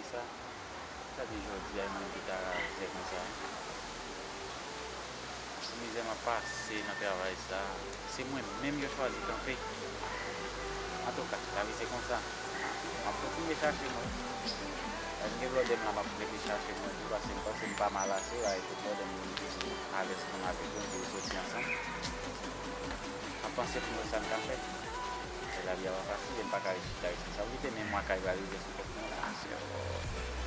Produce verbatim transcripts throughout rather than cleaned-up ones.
Sa, gade jodi a, yon moun ki ta razè konsa. Mizè m ap pase nan travay sa. Se mwen menm yo chwazi kanpe. Antouka, lavi se konsa. M ap kontinye chache mwen. Lè m gen blòdè m la, m ap rete chache mwen tou, paske m panse m pa mal ase, la, e tout blòdè m yo, m toujou alèz konn avèk yo, m toujou soti ansanm. M ap panse pou m wè sa m ka fè. E lavi a pa fasil, e m pa ka ret chita responsabilite, men mwa kay va rive sou kòk mwen la. Se, o,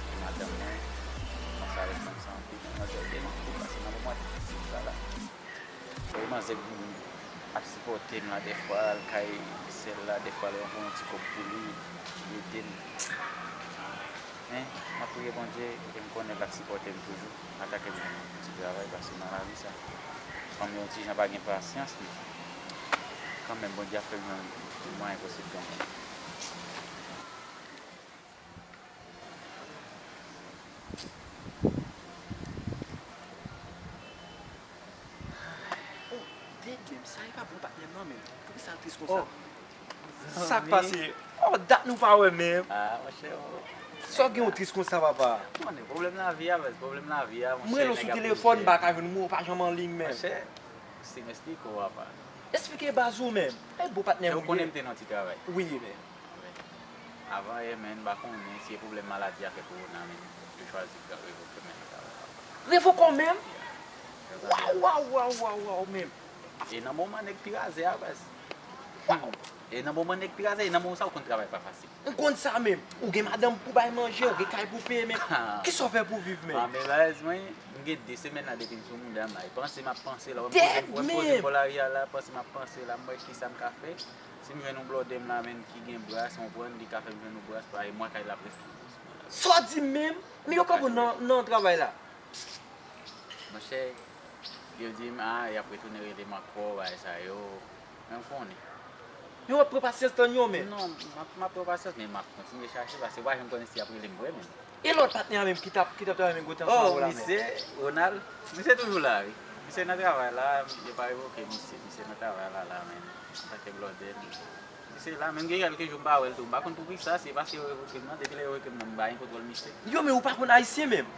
e madanm mwen, m panse avèk manzè anpil, manzè bèl anpil, pase nan moman difisil sa la. E manzè ap sipòte m la dèfwa, al kay sè l la, dèfwa l rankontre yon ti kòb pou li, li ede l. Men, m ap priye Bondye, e m konnen l ap sipòte m toujou, ata ke m jwenn yon ti travay, paske nan lavi sa, fanm yo yon ti jan pa gen pasyans, men kanmenm, Bondye ap fè m jwenn yon mwayen pou sipòte m. Oh, dead menm, sa e pa bon patnè m nan menm. Poukisa l tris konsa? Oh. Sa k pase? Oh, dat nou pa wè menm. Ah, monchè, oh. Sa w gen w tris konsa, papa? Mwen, pwoblèm lavi a, baz, pwoblèm lavi a, monchè. M rele w sou telefòn, m pa ka jwenn ou, ou pa janm an liy menm. Monchè, si m esplike w, papa. Esplike baz ou menm. E bon patnè m ou ye. Ou konnen m te nan ti travay. Wi, men. Avan yè, men, m pa konnen si e pwoblèm maladi a fè kowona, men, yo chwazi revoke m nan travay la. Revoke w menm? Yeah. Waw, waw, waw, waw, waw, menm. E nan moman nèg pi razè a, baz. Waw. E nan moman nèg pi razè, e nan moman sa ou konn travay pa fasil. M konn sa menm. Ou gen madanm pou bay manje, ou gen kay pou peye, men kisa w fè pou viv, men? Ah, men baz, mwen, m gen de semèn la depi m sou mouda m la. E panse m ap panse la, wè m poze, wè m poze m bò lari a la, panse m ap panse la, m wè kisa m ka fè. Si m jwenn yon blòdè m la menm ki gen bras, ou konprann, li ka fè m jwenn yon bras, pa e mwa kay la prèske. Sa w di m menm? Men yo kanpe w nan, nan travay la. Monchè, yo di m, ah, y ap retounen rele m ankò, bagay sa yo. Men w konnen. Men w ap pran pasyans tann yo menm. Non, m ap, m ap pran pasyans, men m ap kontinye chache, paske w pa janm konnen si y ap rele m vre menm. E lòt patnè a menm ki t ap, ki t ap travay menm kote ansanm avè w la menm? Oh, misye, Ronald, misye toujou la, wi. Misye nan travay la, yo pa revoke misye, misye nan travay la, la menm. Antanke blòdè, misye la, menm gen kèlke jou m pa wè l tou. M pa konn poukisa, se paske yo revoke m nan, depi lè yo revoke m nan, m pa gen kontwòl misye. Yo, men ou pa konn ayisyen menm.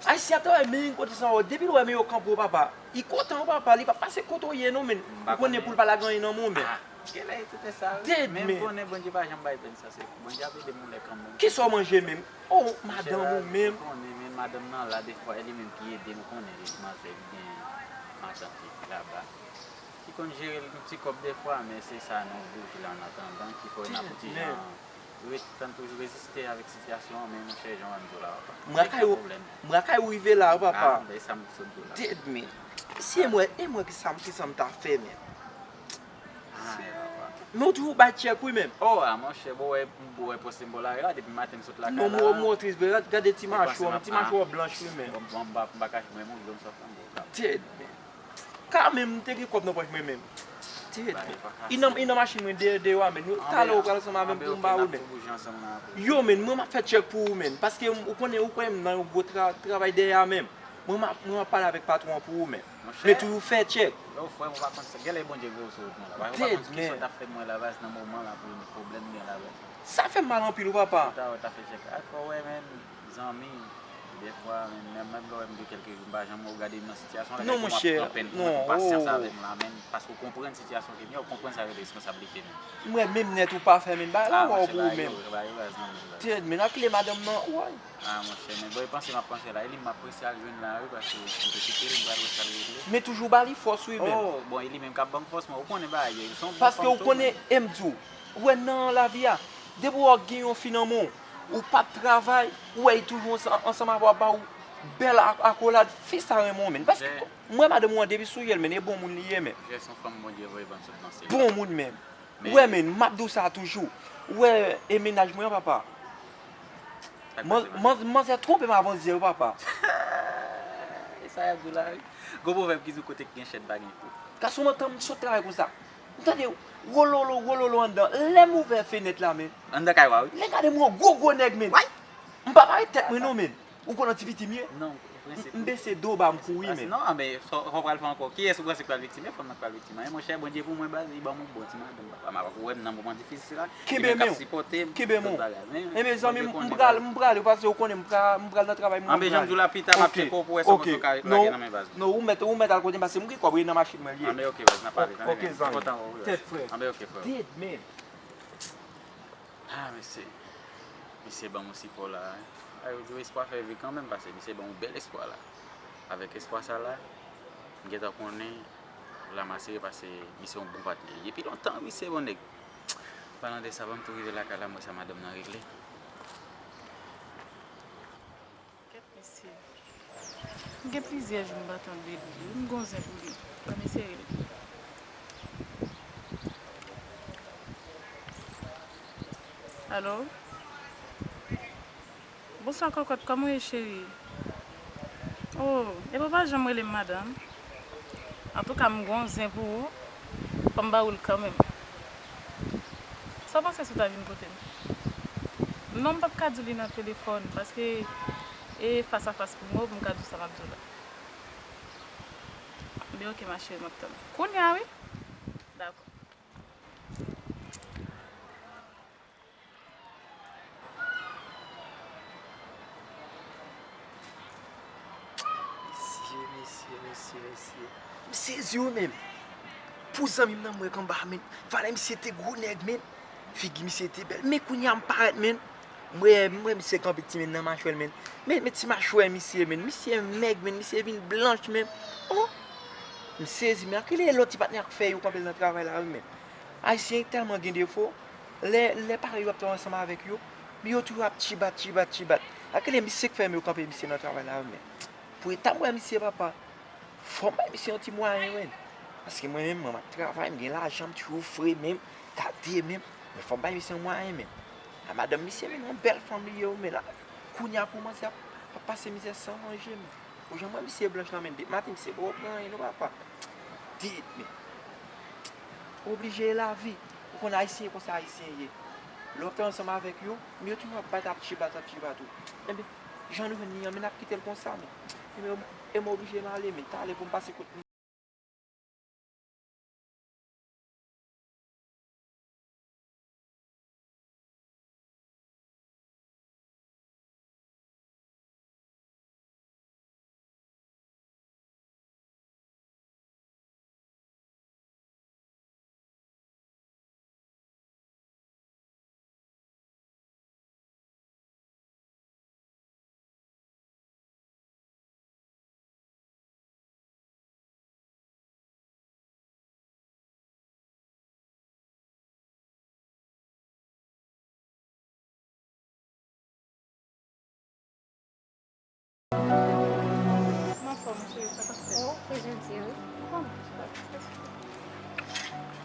Ayisyen ap travay, men yon kote san wè w. Depi l wè men yo kanpe w, papa, li kontan, papa, li p ap pase kote w ye non, men. Ou konnen pou l pa lage anyen nan men w, men. Ah, genlè e tout sa, wi. Dead, men. Men m konnen Bondye pa janm bay pèn sa, se Bondye ap ede m yon lè kanmenm. Kisa w manje menm? Oh, madanm ou menm. Ou konnen, men madanm nan la, defwa, e li menm ki ede m, ou konnen, li manzè, li gen matant li laba. Ki konn jere l yon ti kòb defwa, men se sa nou oblije la, an atandan, ki fè n ap yon ti jan ret tann toujou reziste avèk sitiyasyon an, men monchè, jan w di la, papa. M rakay ou, m rakay ou rive la, papa. Ah, men sa m sot di w la. Dead, men. Si e mwen, e mwen ki sa m, ki sa m ta fè, men. Ah, papa. Men ou toujou bay tchèk, wi, men. Oh, ah, monchè, bon, wè, bon, wè, pòs m bò la, depi maten m sot lakay la. Non, m wè w tris vre, gade ti machwa, ti machwa blanch, wi, men. Bon, bon, m pa, m pa kache, mwen, mwen, m sot anba. Dead, men. Kanmenm, m te gen kòb nan pòch mwen menm. Dead, men. E nan, e nan machin mwen dèyè, deyò a, men. Talè ou pral ansanm avè m pou m ba ou l, men. Yo, men, mwen, m ap fè tchèk pou ou, men. Paske ou konnen, ou kwè m nan yon gwo tra-, travay dèyè a menm. Mwen, m ap, mwen, m ap pale avèk patwon an pou ou, men. Men toujou fè tchèk. Yo, frè m, ou pa konn sa. Genlè Bondye voye w sou wout mwen la. Ou pa konn kisa w t ap fè mwen la, baz, nan moman la, pou pwoblèm m gen la, baz. Sa fè m mal anpil, wi, papa. Ou ta, ou ta fè tchèk. Ak, wè, men, zanmi. Dèfwa, menm, menm, menm lè w wè m gen kèlke jou, m pa janm wè w gade m nan sitiyasyon la, non, monchè, non, ou pran pasyans avè m la, menm, paske w konprann sitiyasyon ke m ye, w konprann sa rele responsablite menm. M wè menm nèt ou pa fè menm bagay la, wè w pou ou menm. Dead, men, ak kile madanm nan, woy. Ah, monchè, men, bon, e panse m ap panse la, e li m ap prese al jwenn la, wi, paske m te kite l, m pral wè sa l regle. Men toujou ba li fòs, wi, menm. Oh, bon, e li menm k ap ban m fòs, mwen, ou konnen bagay yo, li se yon bon fanm tou, men. Paske ou konnen, e m di w, ou wè nan lavi a, depi w wè w gen yon fi nan men w, ou p ap travay, ou wè, li toujou ansan-, ansanm avè w, ap ba w bèl ak-, akolad, fi sa renmen w, menm. Paske m wè madanm ou an depi sou je l, menm, e bon moun li ye, menm. Jè se yon fanm Bondye voye ban m sot nan syèl. Bon moun, menm. Ou wè, menm, m ap di w sa toujou. Ou wè, e mennaj mwen an, papa. Man-, man-, manzè twonpe m avan zyè w, papa. E sa y ap di w la, wi. Gon pwovèb ki di w kote k gen chèn pa gen kou. Gason m antan m sot travay konsa. M tande wololo, wololo anndan. Lè m ouvè fenèt la, men. Anndan kay w a, wi. Lè gade m wè yon gwo, gwo nèg, men. Way! M pa parèt tèt mwen non, men. Ou konn yon ti piti m ye? Non. M bese do ba m kouri, men. Non, men sa w pral fè ankò? Kiyès ou panse k pral viktim? E fanm nan k pral viktim. Monchè, Bondye pou mwen, baz, li ban m yon bon ti madanm, papa. M ap wè m nan moman difisil la. Li menm k ap sipòte m, tout bagay. Men, men zanmi m, m pral, m pral, paske ou konnen m pral, m pral nan travay, mwen. Anben, jan m di w la, pita m ap tcheke w pou wè sa w panse w ka lage nan men baz. Non, ou mèt, ou mèt al kote m, paske m gen kòb wi nan machin mwen l ye. Anben, oke, baz, n ap pale. Oke, zanmi. Tèt frè. Anben, oke, frè. Dead, man. Ah, mesye. Misye ban m yon sipò la, wi. Ay, yo di w espwa fè vi kanmenm, paske misye ban m yon bèl espwa la. Avèk espwa sa la, m gentan konnen la m asire, paske misye yon bon patnè. Depi lontan, misye bon nèg. Palan de sa, ban m tou rive lakay la, m wè sa madanm nan regle. Kèt mesye. M gen plizyè jou m pa tande li. M gon zen pou li. Ban m eseye l. Alo? Bonswa, kòkòt, kòman w ye, cheri? Oh, epi w pa janm rele m, madanm? Antouka, m gon zen pou ou. Fò m ba ou l kanmenm. Sa w panse si w ta vin kote m? Non, m p ap ka di w li nan telefòn, paske e fas a fas pou m wè w pou m ka di w sa m ap di w la. Ebyen, oke, ma chérie, m ap tann ou. Kounye a, wi? Dakò. Mesye, mesye, mesye, mesye. M sezi wi menm. Pou zanmi m nan m wè k anba, men. Valè misye te gwo nèg, men. Figi misye te bèl. Men kounye a m parèt, men. M wè, m wè misye kanpe ti men nan machwè l, men. Men, men ti machwè misye, men. Misye mèg, men. Misye vin blanch, men. Oh! M sezi, men. Ankile lòt ti patnè k fè yo kanpe l nan travay la, wi, men. Ayisyen tèlman gen defo. Lè, lè parèy yo ap travay ansanm avèk yo, men yo toujou ap tchibat, tchibat, tchibat. Akele misye k fè yo kanpe misye nan travay la, men pou eta m wè misye, papa, fò m bay misye yon ti mwayen, men. Paske mwen menm, mwen m ap travay, m gen lajan, m toujou fre, men m gade, men men fò m bay misye yon mwayen, men. A madanm misye, men yon bèl fanm li ye, men la, kounye a kòmanse ap, ap pase mizè san manje, men. Ou jan m wè misye blanch lan, men depi maten misye poko pran anyen non, papa. Dit, men. Oblije e lavi. Ou konn ayisyen konsa ayisyen ye. Lè w ap travay ansanm avèk yo, men yo toujou ap bat, ap tchibat, ap tchibat ou. Enben, jan nou jwenn li an, men n ap kite l konsa, men. Enben, e m oblije m ale, men talè pou m pase kot li. M anfòm, cheri, sa k ap fèt? Oh, se jodi, wi. Kòman?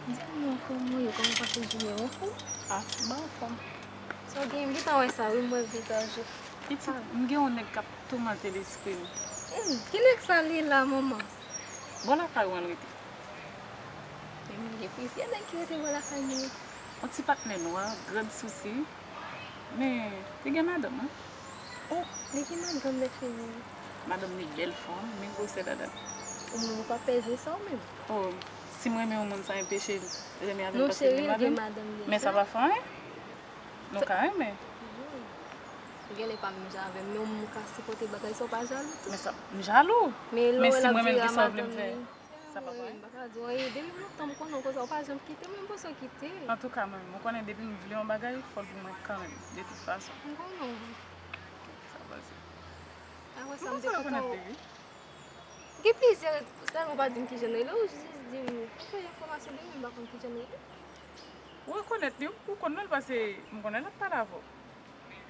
Di m, ou anfòm, wi, kòman w pase jounen an, anfòm? Ah, m anfòm. Sa w gen, m gentan wè sa, wi, m wè vizaj ou. Pitit, m gen yon nèg k ap toumante lespri m. Hmm, ki nèg sa li la, manman? Bò lakay ou an l rete? Men m gen plizyè nèg ki rete bò lakay mwen. Yon ti patnè nwa, grann sousi. Men, li gen madanm, wi. Oh, li gen madanm, men cheri. Madanm li bèl fanm, men gwosè dada. Ou menm ou pa pèze sa ou menm? Oh, si m renmen yon moun, sa enpeche l renmen avè m paske l gen madanm? Non, cheri, l gen madanm deja. Men sa pa fè anyen. Nou ka renmen. Wi. Ou genlè pa menm jan avè m, men yon moun ka sipòte bagay sa, ou pa jalou tou? Men sa, m jalou. Men si mwen menm, kisa w vle m fè? Sa pa vre. M pa ka di w anyen. Depi lontan m konnen w konsa, ou pa janm kite m, men m panse w kite. Antouka, mwen menm, ou konnen depi m vle yon bagay, fò l pou mwen kanmenm, de tout fason. M konnen w. Sa pase. Apre sa, m te kontan w. Gen plizyè, sèlman w pa di m kijan nou rele, ou jis di m, ou fè enfòmasyon de mwen, m pa konn kijan nou rele. Ou rekonèt li, ou konn non l, paske m konnen l ap pale avè w.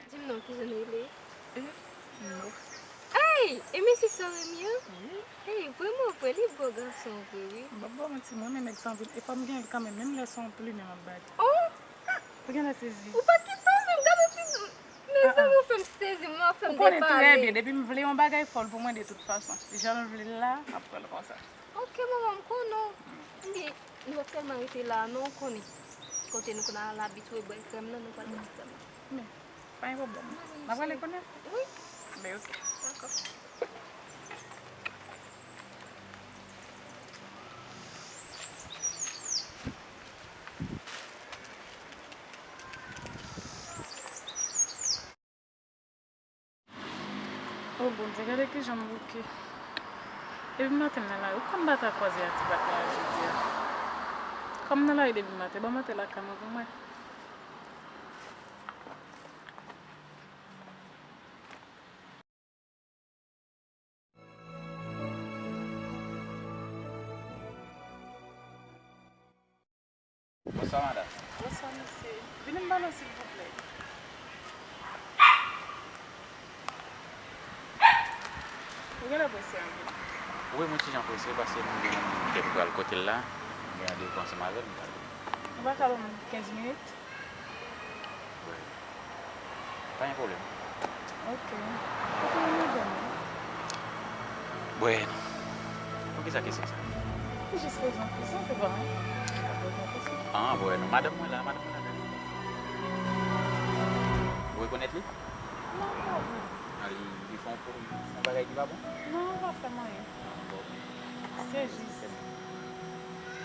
Di m non, kijan nou rele? Eh, non. Ey, e mesye sa w renmen an? Wi. Ey, vrèman vre, li bo gason vre, wi. M p ap ba w manti, mwen menm nèg sa anpil, e fò m gen l kanmenm, menm lè se yon plimen m ap bay. Oh! Ou genlè sezi. Ou pa kite w menm, gade ti, mezanmi, ou fè m sezi, ou fè m depale. Ou konnen trè byen, depi m vle yon bagay, fò l pou mwen de tout fason. Jan l vle l la, m ap pran l konsa. Ok, manman, m konnen w. Ebyen, nou p ap tèlman rete la a non, ou konnen. Kote nou konn al abitye bwè krèm nan, nou pral bwè ti krèm nan. Men, pa gen pwoblèm. N a prale kounye a? Wi. Mèsi. Dakò. Bondye, gade kijan m bouke. Depi maten m nan lari, ou konn m pa ta kwaze ak ti patnè a jodi a. Kòm m nan lari depi maten, ban m antre lakay mwen pou m wè. Bonswa, madanm. Bonswa, mesye. Vin anba non, silvouplè. Ou genlè prese anpil. Wi, mwen ti jan prese, paske m gen yon moun ke m pral kote l la. M gen randevou ansanm avè l, m pral. Ou pa ka ban m kenz minit? Wi. Pa gen pwoblèm. Ok. Kote madanm ou? Bwè, non. Poukisa kesyon sa? Ou jis poze yon kesyon, se pa mwen ki ta poze yon kesyon. Ah, bwè, non. Madanm mwen la, madanm mwen la. Ou rekonèt li? Non, pa vre. Ah, li, li fè yon, yon bagay ki pa bon? Non, li pa fè m anyen. Ah, bon. Se jis.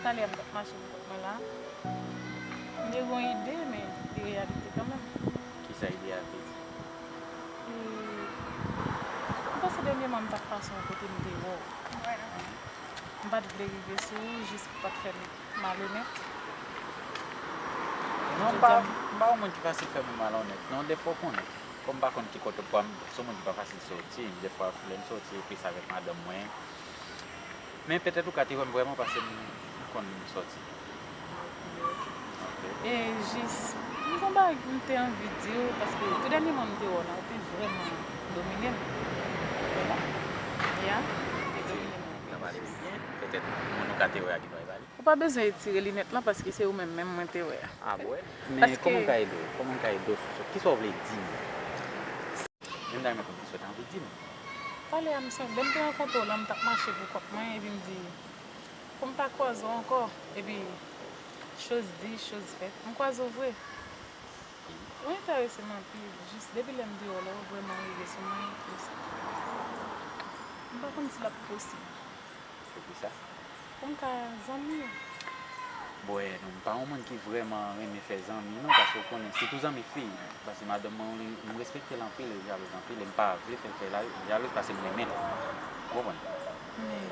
Talè a m t ap mache pou kont mwen la. M te gen yon ide, men li reyalite kanmenm. Kisa ide a vle di? E, m panse dènyèman m t ap pase yon kote m te wè w. M pa t vle rive sou ou jis pou pa t fè m malonèt. Non, m pa, m pa yon moun ki fasil fè moun malonèt. Non, dèfwa w konnen. Kòm m pa konn ki kote w pran m, se yon moun ki pa fasil soti. Dèfwa, lè m soti, e plis avèk madanm mwen. Men petèt ou ka te wè m vrèman paske m konn soti. E jis, m gon bagay m te anvi di w, paske tou dènyèman m te wè w la, ou te vrèman domine m. Vrèman? Ya, ou te domine m anpil. Sa pale byen, petèt moun ou ka te wè a gen dwa e pa li. Ou pa bezwen retire linèt lan paske se ou menm menm mwen te wè a. Ah, bwè. Men kòman m ka ede w? Kòman m ka ede w sou sa? Kisa w vle di m? Men m ta renmen konn kisa w ta anvi di m. Talè a, m sonje, lè m te rankontre w lan, m t ap mache pou kont mwen, epi m di, pou m pa kwaze w ankò. Epi, choz di, choz fèt, m kwaze w vre. Ou enterese m anpil, jis depi lè m te wè w la, ou vrèman rive sou mwen, epi m pa konn si l ap posib. Poukisa? Pou m ka zanmi w. Bon, e, non, m pa yon moun ki vrèman renmen fè zanmi, non, paske w konnen, sitou zanmi fi, paske madanm mwen, li, m respekte l anpil, li jalouz anpil, e m pa vle fè l fè la, jalouz, paske m renmen l. Ou konprann? Men,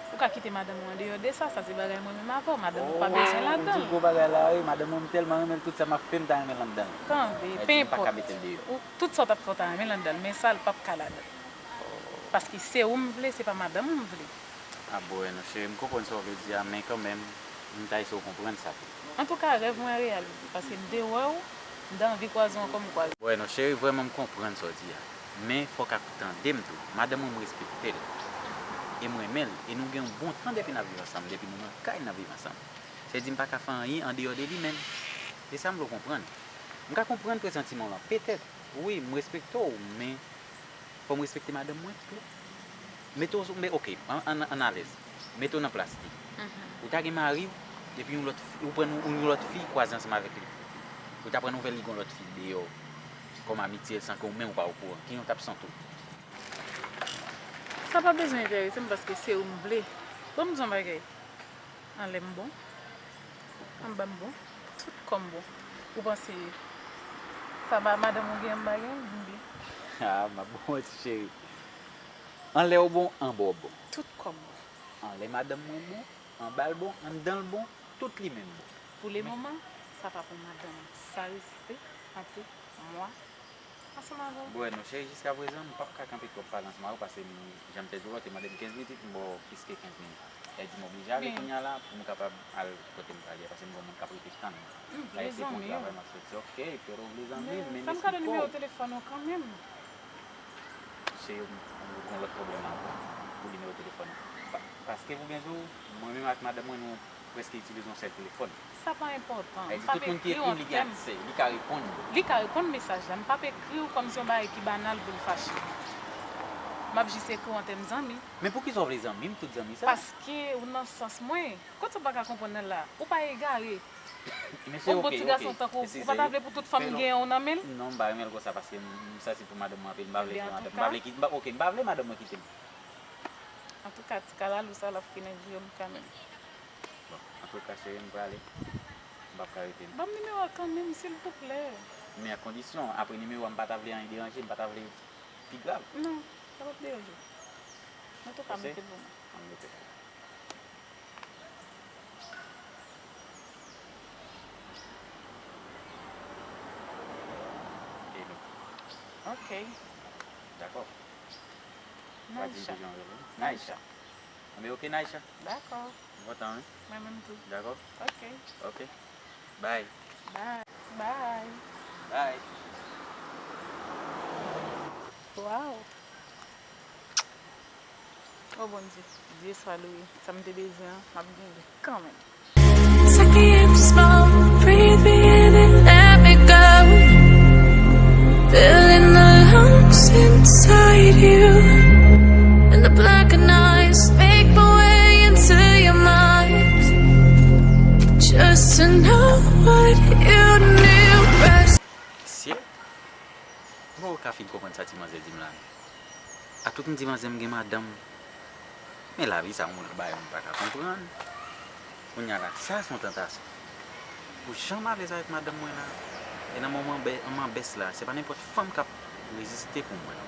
ou ka kite madanm ou andeyò de sa, sa se bagay mwen menm avè w, madanm ou pa bezwen ladan l. Oh, m di gwo bagay la, wi, madanm mwen, m tèlman renmen l, tout sa m ap fè, m ta renmen l anndan l. Tande, sa vle di m pa ka mete l deyò. Tout sa w t ap fè, w ta renmen l anndan l, men sa, l p ap ka ladan l. Paske se ou m vle, se pa madanm ou m vle. Ah, bon, non, cheri, m konprann sa w vle di a, men kanmenm, m ta eseye w konprann sa tou. Antouka, rèv mwen reyalize, paske m te wè w, m te anvi kwaze w ankò, m kwaze w. Bon, non, cheri, vrèman, m konprann sa w di a. Men, fò w ka tande m tou. Madanm mwen, m respekte l. E m renmen l. E nou gen yon bon tan depi n ap viv ansanm, depi nou nan kay n ap viv ansanm. Se di m pa ka fè anyen andeyò de li menm. Se sa m vle w konprann. M ka konprann presantiman w lan, petèt. Wi, m respekte w, men fò m respekte madanm mwen tou. Mete w sou, men, oke, ann, ann, ann alèz. Mete w nan plas li. Ou ta gen mari w, epi yon lòt fi, ou pran yon, yon lòt fi kwaze ansanm avèk li. Ou ta pran nouvèl li gen yon lòt fi deyò, kòm amitye, san ke ou menm ou pa okouran. Kijan w t ap santi w? Sa pa bezwen enterese m paske se ou m vle. Ban m di w yon bagay. Anlè m bon, anba m bon, tout kò m bon. Ou panse sa ba madanm ou gen m pa gen l, m byen. Ah, m ap bon ti cheri. Anlè w bon, anba w bon. Tout kò m bon. Anlè madanm mwen bon, anba l bon, anndan l bon, tout li menm bon. Pou le moman, sa pa pou madanm. Sa reste ant mwen ansanm avè w. Bon, non, cheri, jiskaprezan, m p ap ka kanpe twòp pale ansanm avè w, paske m, jan m te di w, ou te mande m kenz minit, m ba w plis ke kenz minit. Sa di m oblije ale kounye a la, pou m kapab al kote m prale a, paske m gen yon moun k ap rete tann mwen. M vle zanmi w. Travay m ap soti. Oke, petèt ou vle zanmi m, men sa m ka gen nimewo telefòn ou kanmenm. Cheri, m, m gen yon lòt pwoblèm ankò pou nimewo telefòn ou. Pa, paske pou byen di w, mwen menm ak madanm mwen, nou prèske itilize yon sèl telefòn. Sa pa enpòtan. M p ap ekri w an tèm. Li ka reponn. Li ka reponn mesaj la. M p ap ekri w kòmsi yon bagay ki banal pou l fache. M ap jis ekri w an tèm zanmi. Men poukisa w vle zanmi m, tout zanmi sa? Paske ou nan sans mwen. Kot sa w pa ka konprann nan la? Ou pa egare. Yon bon ti gason tankou w, ou pa ta vle pou tout fanm genyen w nan men l? Non, m pa renmen l konsa paske m, m santi pou madanm mwen anpil. M pa vle fè madanm, m pa vle kite, m pa, oke, m pa vle madanm mwen kite m. Antouka, ti kalalou sa l ap fini ak vye m kanmenm. Bon, antouka, cheri, m prale. M p ap ka rete, non. Ban m nimewo a kanmenm, silvouplè. Men a kondisyon, apre nimewo a, m pa ta vle anyen deranje, m pa ta vle pi grav. Non. Sa p ap deranje w. Antouka, mete pou mwen. An mete. Ok. Dakò. Naisha. Naisha. Anben, ok, Naisha. Dakò. M kontan, wi. Mwen menm tou. Dakò. Ok. Ok. Bye. Bye. Bye. Bye. Bye. Wow. Oh Bondye, Dye swa lwe, sa m te bezwen an, m ap genyen kanmenm. Take me in slow, breathe me in and let me go. Feeling the lungs inside you and the blackened eyes make my way into your mind. Just to know what you knew. Mesye, mwen ka fin konprann sa ti manzè di m la. A tout m di manzè m gen madanm. Men lavi sa yon bagay m pa ka konprann. Kounye a la, sa se yon tantasyon. Pou jan m alèz avèk madanm mwen la, e nan moman bè, moman bès la, se pa nenpòt fanm k ap reziste pou mwen.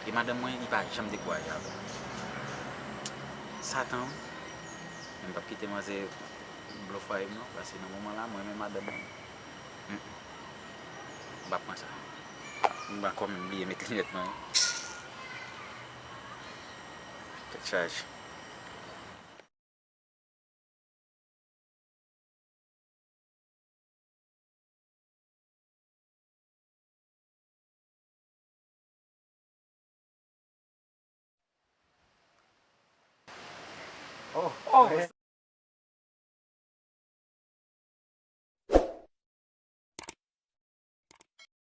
E madanm mwen, li pa janm dekouraje avè m. Satan, men m p ap kite manzè blofwaye m non, paske nan moman la, mwen renmen madanm mwen. Mm. M p ap pran sa. M pa kòm m bliye met linèt mwen. Tèt chaje. Oh, oh.